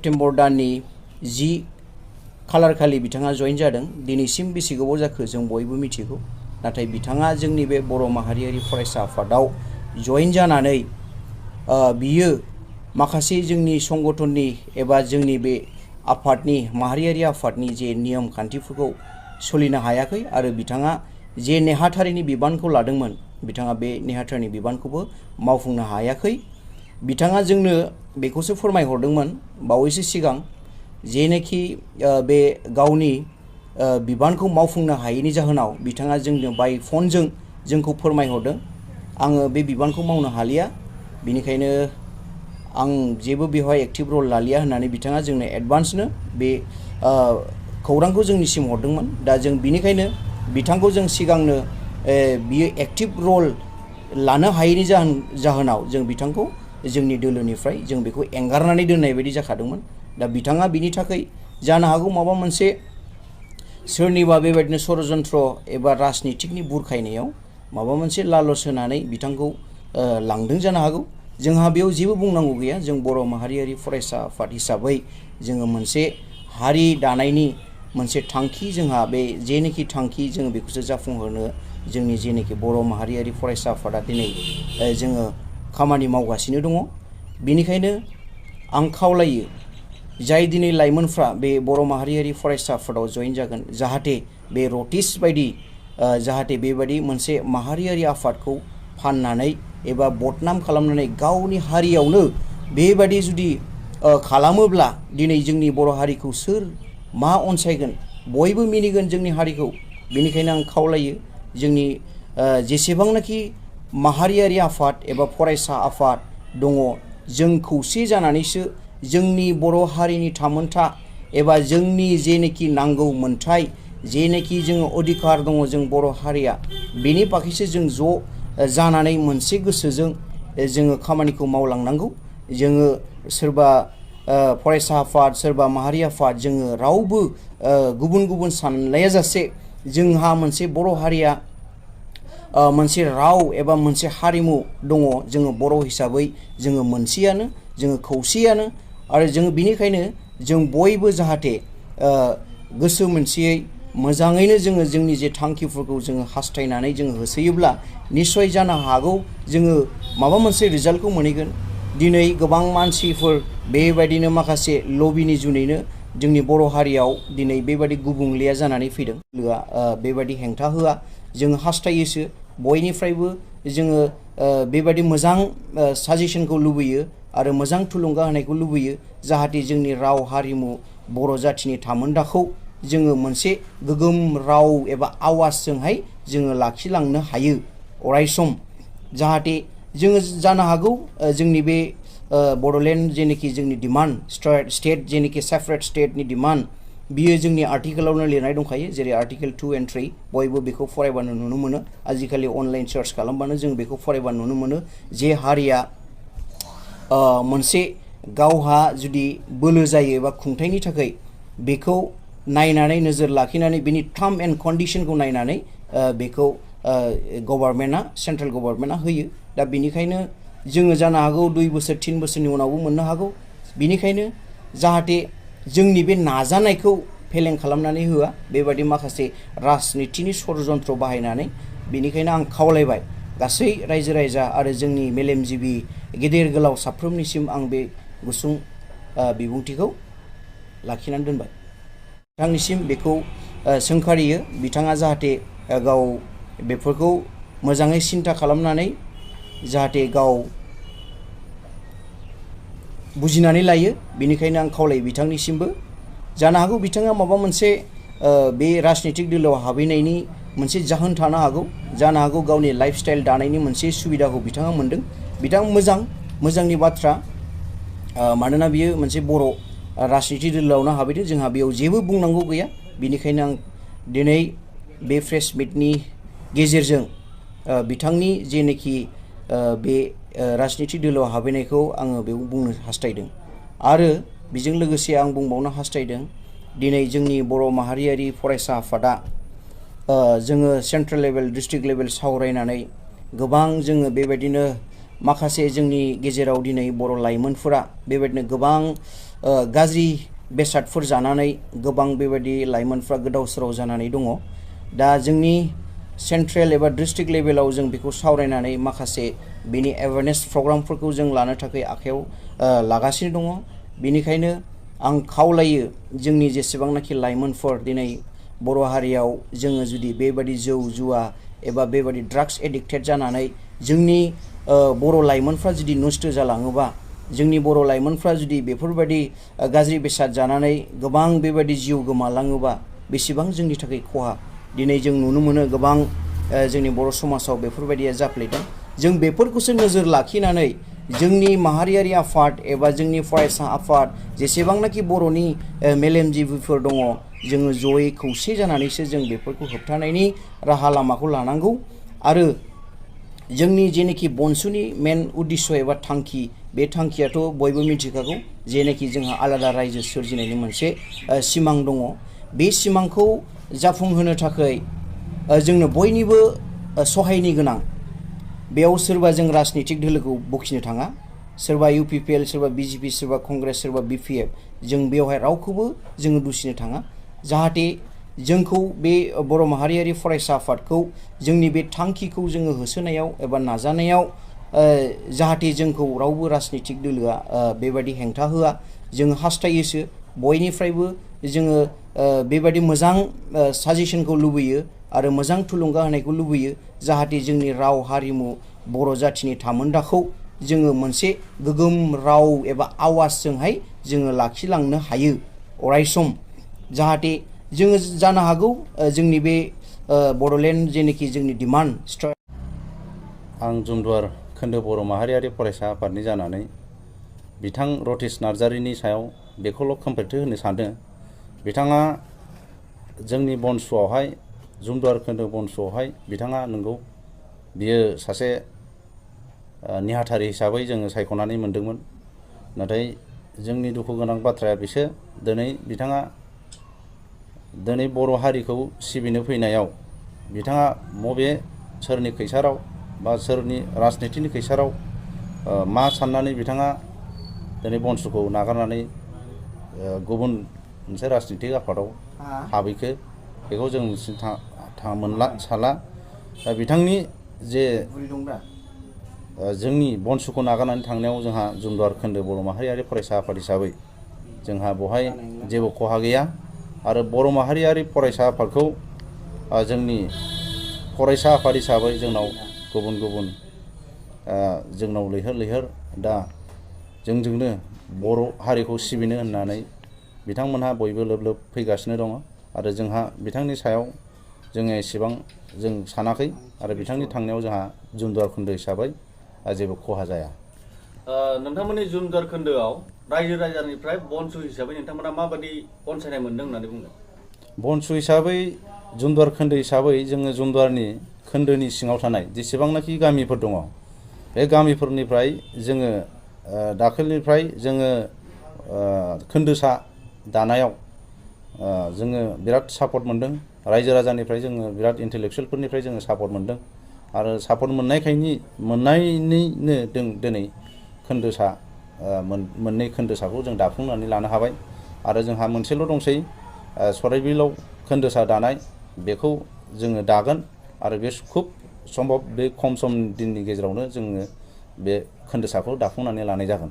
September दाननि 10 खालार खालि बिथाङा जइन जादों। दिनैसिम बेसे गोबाव जाखो जों बयबो मिथिगौ, नाथाय बिथाङा जोंनि बे बर' माहारियारि फरायसा आफादाव जइन जानानै बियो माखासे जोंनि संगठननि एबा जोंनि बे आफादनि माहारियारि आफादनि जे नियम खान्थिफोरखौ सोलिनो हायाखै आरो बिथाङा जे नेहाथारिनि बिबानखौ लादोंमोन बिथाङा बे नेहाथारिनि बिबानखौबो मावफुंनो हायाखै। बिथाङा जोंनो बेखौसो फोरमायहरदोंमोन बावैसो सिगां जेनोखि बे गावनि बिबानखौ मावफुंनो हायैनि जाहोनाव बिथाङा जोंनो बाय फनजों जोंखौ फोरमायहरदों आङो बे बिबानखौ मावनो हालिया, बिनिखायनो आं जेबो बेवहाय एक्टिभ रल लालिया होननानै बिथाङा जोंनो एडभान्सनो बे खौरांखौ जोंनिसिम हरदोंमोन। दा जों बिनिखायनो बिथांखौ जों सिगांनो बियो एक्टिभ रल लानो हायैनि जाहोनाव जों बिथांखौ जोंनि दोलोनिफ्राय जों बेखौ एंगारनानै दोननाय बायदि जाखादोंमोन। दा बिथाङा बिनि थाखाय जानो हागौ माबा मोनसे सोरनिबा बेबायदिनो षड़यन्त्र एबा राजनितिकनि बुरखायनायाव माबा मोनसे लालस होनानै बिथांखौ लांदों जानो हागौ। जोंहा बेयाव जेबो बुंनांगौ गैया। जों बर' माहारियारि फरायसा आफाद हिसाबै जोङो मोनसे हारि दानायनि मोनसे थांखि, जोंहा बे जेनोखि थांखि जोङो बेखौसो जाफुंहोनो जोंनि जेनोखि बर' माहारियारि फरायसा आफादा दिनै जोङो खामानि मावगासिनो दङ। बेनिखायनो आं खावलायो जाय दिनै लाइमोनफ्रा बे बर' माहारियारि फरायसा आफादाव जइन जागोन जाहाथे बे रटिस बायदि जाहाथे बेबायदि मोनसे माहारियारि आफादखौ फाननानै एबा बदनाम खालामनानै गावनि हारियावनो बेबायदि जुदि खालामोब्ला दिनै जोंनि बर' हारिखौ सोर मा अनसायगोन, बयबो मिनिगोन जोंनि हारिखौ। बेनिखायनो आं खावलायो जोंनि जेसेबांनाखि माहारियारि आफाद एबा फरायसा आफाद दङ जों खौसे जानानैसो जोंनि बर' हारिनि थामोनथा एबा जोंनि जेनोखि नांगौ मोन्थाय जेनोखि जोङो अधिकार दङ जों बर' हारिया बेनि बागैसो जों ज' जानानै मोनसे गोसोजों जोङो खामानिखौ मावलांनांगौ। जोङो सोरबा फरायसा आफाद सोरबा माहारि आफाद जोङो रावबो गुबुन गुबुन सानलायाजासे जोंहा मोनसे बर' हारिया मोनसे राव एबा मोनसे हारिमु दङ। जोङो बर' हिसाबै जोङो मोनसेयानो, जोङो खौसेयानो आरो जोङो बिनिखायनो जों बयबो जाहाथे गोसो मोनसेयै मोजाङैनो जोङो जोंनि जे थांखिफोरखौ जोङो हास्थायनानै जोङो होसोयोब्ला निस्सय जानो हागौ जोङो माबा मोनसे रिजाल्टखौ मोनहैगोन। दिनै गोबां मानसिफोर बेबायदिनो माखासे लबिनि जुनैनो जोंनि बर' हारियाव दिनै बेबायदि गुबुंलेया जानानै फैदों। बेबायदि हेंथा होआ, जोङो हास्थायोसो बयनिफ्रायबो जोङो बेबायदि मोजां साजेसनखौ लुबैयो आरो मोजां थुलुंगा होनायखौ लुबैयो जाहाथे जोंनि राव हारिमु बर' जाथिनि थामोन्थाखौ जोङो मोनसे गोगोम राव एबा आवाजजोंहाय जोङो लाखिलांनो हायो अरायसम। जाहाथे जोङो जानो हागौ जोंनि बे बड'लेण्ड जेनोखि जोंनि डिमान्ड स्टेट जेनोखि सेपारेट स्टेटनि डिमान्ड बियो जोंनि आर्टिकेलावनो लिरनाय दंखायो, जेरै आर्टिकेल 2 and 3 बयबो बेखौ फरायबानो नुनो मोनो। आजिखालि अनलाइन सार्च खालामबानो जों बेखौ फरायबानो नुनो मोनो जे हारिया मोनसे गावहा जुदि बोलो जायो एबा खुंथायनि थाखाय बेखौ नायनानै नोजोर लाखिनानै बिनि टार्म एन्ड कन्डिशनखौ नायनानै बेखौ गभर्नमेन्टआ सेन्ट्रेल गभर्नमेन्टआ होयो। दा बेनिखायनो जोङो जानो हागौ 2 बोसोर 3 बोसोरनि उनावबो मोननो हागौ। बिनिखायनो जाहाथे जोंनि बे नाजानायखौ फेलें खालामनानै होआ बेबायदि माखासे राजनितिनि षड़यन्त्र बाहायनानै। बेनिखायनो आं खावलायबाय गासै रायजो राजा आरो जोंनि मेलेमजिबि गेदेर गोलाव साफ्रोमनिसिम आं बे गुसुं बिबुंथिखौ लाखिनानै दोनबाय। बिथांनिसिम बेखौ सोंखारियो बिथाङा जाहाथे गाव बेफोरखौ मोजाङै सिन्था खालामनानै जाहाथे गाव बुजिनानै लायो। बेनिखायनो आं खावलायो बिथांनिसिमबो। जानो हागौ बिथाङा माबा मोनसे बे राजनितिक दोलोआव हाबहैनायनि मोनसे जाहोन थानो हागौ, जानो हागौ गावनि लाइफ स्टाइल दानायनि मोनसे सुबिदाखौ बिथाङा मोन्दों। बिथां मोजांनि बाथ्रा, मानोना बियो मोनसे बर' राजनितिक दोलोआवनो हाबैदों, जोंहा बेयाव जेबो बुंनांगौ गैया। बेनिखायनो आं दिनै बे प्रेस मिटनि गेजेरजों बिथांनि जेनोखि बे राजनितिक दोलोआव हाबैनायखौ आङो बेयाव बुंनो हास्थायदों। आरो बेजों लोगोसे आं बुंबावनो हास्थायदों दिनै जोंनि बर' माहारियारि फरायसा आफादा जोङो सेन्ट्रेल लेभेल डिस्ट्रिक्ट लेभेल सावरायनानै गोबां जोङो बेबायदिनो माखासे जोंनि गेजेराव दिनै बर' लाइमोनफोरा बेबायदिनो गोबां गाज्रि बेसादफोर जानानै गोबां बेबायदि लाइमोनफ्रा गोदाव सोराव जानानै दङ। दा जोंनि सेन्ट्रेल एबा डिस्ट्रिक्ट लेभेलाव जों बेखौ सावरायनानै माखासे बेनि एवेयारनेस प्रग्रामफोरखौ जों लानो थाखाय आखायाव लागासिनो दङ। बेनिखायनो आं खावलायो जोंनि जेसेबांनाखि लाइमोनफोर दिनै बर' हारियाव जोङो जुदि बेबायदि जौ जुवा एबा बेबायदि ड्राग्स एडिक्टेड जानानै जोंनि बर' लाइमोनफ्रा जुदि नस्थ' जालाङोबा, जोंनि बर' लाइमोनफ्रा जुदि बेफोरबायदि गाज्रि बेसाद जानानै गोबां बेबायदि जिउ गोमालाङोबा बेसेबां जोंनि थाखाय खहा। दिनै जों नुनो मोनो गोबां जोंनि बर' समाजाव बेफोरबायदिया जाफ्लेदों। जों बेफोरखौसो नोजोर लाखिनानै जोंनि माहारियारि आफाद एबा जोंनि फरायसा आफाद जेसेबांनाखि बर'नि मेलेमजिबिफोर दङ, जोङो जयै खौसे जानानैसो जों बेफोरखौ होबथानायनि राहा लामाखौ लानांगौ। आरो जोंनि जेनोखि बनसुनि मेन उद्देश्य एबा थांखि, बे थांखियाथ' बयबो मिथिखागौ, जेनोखि जोंहा आलादा रायजो सोरजिनायनि मोनसे सिमां दङ। बे सिमांखौ जाफुंहोनो थाखाय जोंनो बयनिबो सहायनि गोनां। बेयाव सोरबा जों राजनितिक दोलोखौ बखिनो थाङा, सोरबा UPPL, सोरबा BJP, सोरबा कंग्रेस, सोरबा BPF, जों बेवहाय रावखौबो जोङो दुसिनो थाङा। जाहाथे जोंखौ बे बर' माहारियारि फरायसा आफादखौ जोंनि बे थांखिखौ जोङो होसोनायाव एबा नाजानायाव जाहाथे जोंखौ रावबो राजनितिक दोलोआ बेबायदि हेंथा होआ। जोङो हास्थायोसो बयनिफ्रायबो जोङो बेबायदि मोजां साजेसनखौ लुबैयो आरो मोजां थुलुंगा होनायखौ लुबैयो, जाहाथे जोंनि राव हारिमु बर' जाथिनि थामोन्दाखौ जोङो मोनसे गोगोम राव एबा आवाजजोंहाय जोङो लाखिलांनो हायो अरायसम। जाहाथे जोङो जानो हागौ जोंनि बे बड'लेण्ड जेनोखि जोंनि डिमान्ड। आं जुमदुवार खोन्दो बर' माहारियारि फरायसा आफादनि जानानै बिथां रतिश नार्जारिनि सायाव बेखौल' खेंफोरथि होनो सानदों। बिथाङा जोंनि बनसुआवहाय, जुमदुवार खोन्दो बनसुआवहाय बिथाङा नंगौ बियो सासे नेहाथारि हिसाबै जोङो सायख'नानै मोनदोंमोन। नाथाय जोंनि दुखु गोनां बाथ्राया बिसो बिथाङा दिनै बर' हारिखौ सिबिनो फैनायाव बिथाङा बबे सोरनि खैसाराव बा सोरनि राजनितिनि खैसाराव मा साननानै बिथाङा दिनै बनसुखौ नागारनानै गुबुन मोनसे राजनितिक आफादाव हाबैखो, बेखौ जों मोनला साला। बिथांनि जे जोंनि बनसुखौ नागारनानै थांनायाव जोंहा जुमदुवार खोन्दो बर' माहारियारि फरायसा आफाद हिसाबै जोंहा बेवहाय जेबो खहा गैया। आरो बर' माहारियारि फरायसा आफादखौ जोंनि फरायसा आफाद हिसाबै जोंनाव गुबुन गुबुन जोंनाव लैहोर लैहोर दा जोंजोंनो बर' हारिखौ सिबिनो होननानै बिथांमोनहा बयबो लोब लोब फैगासिनो दङ। आरो जोंहा बिथांनि सायाव जोङो एसेबां जों सानाखै, आरो बिथांनि थांनायाव जोंहा जुमदुवार खोन्दो हिसाबै जेबो खहा जाया। नोंथांमोननि जुमदुवार खोन्दोआव रायजो राजानिफ्राय बनसु हिसाबै नोंथांमोना माबायदि अनसायनाय मोन्दों होननानै बुंदों? बनसु हिसाबै, जुमदुवार खोन्दो हिसाबै जोङो जुमदुवारनि खोन्दोनि सिङाव थानाय जेसेबांनाखि गामिफोर दङ, बे गामिफोरनिफ्राय जोङो दाखालिनिफ्राय जोङो खोन्दोसा दानायाव जोङो बिराद सापर्ट मोनदों। रायजो राजानिफ्राय जोङो बिराद इन्टेलेक्सुयेलफोरनिफ्राय जोङो सापर्ट मोनदों। आरो सापर्ट मोननायनिनो दिनै खोन्दोसा मोननै खोन्दोसाखौ जों दाफुंनानै लानो हाबाय। आरो जोंहा मोनसेल' दंसै सराइबिलाव खोन्दोसा दानाय, बेखौ जोङो दागोन। आरो बे खुब सम्भब बे खम सम दिननि गेजेरावनो जोङो बे खोन्दोसाखौ दाफुंनानै लानाय जागोन।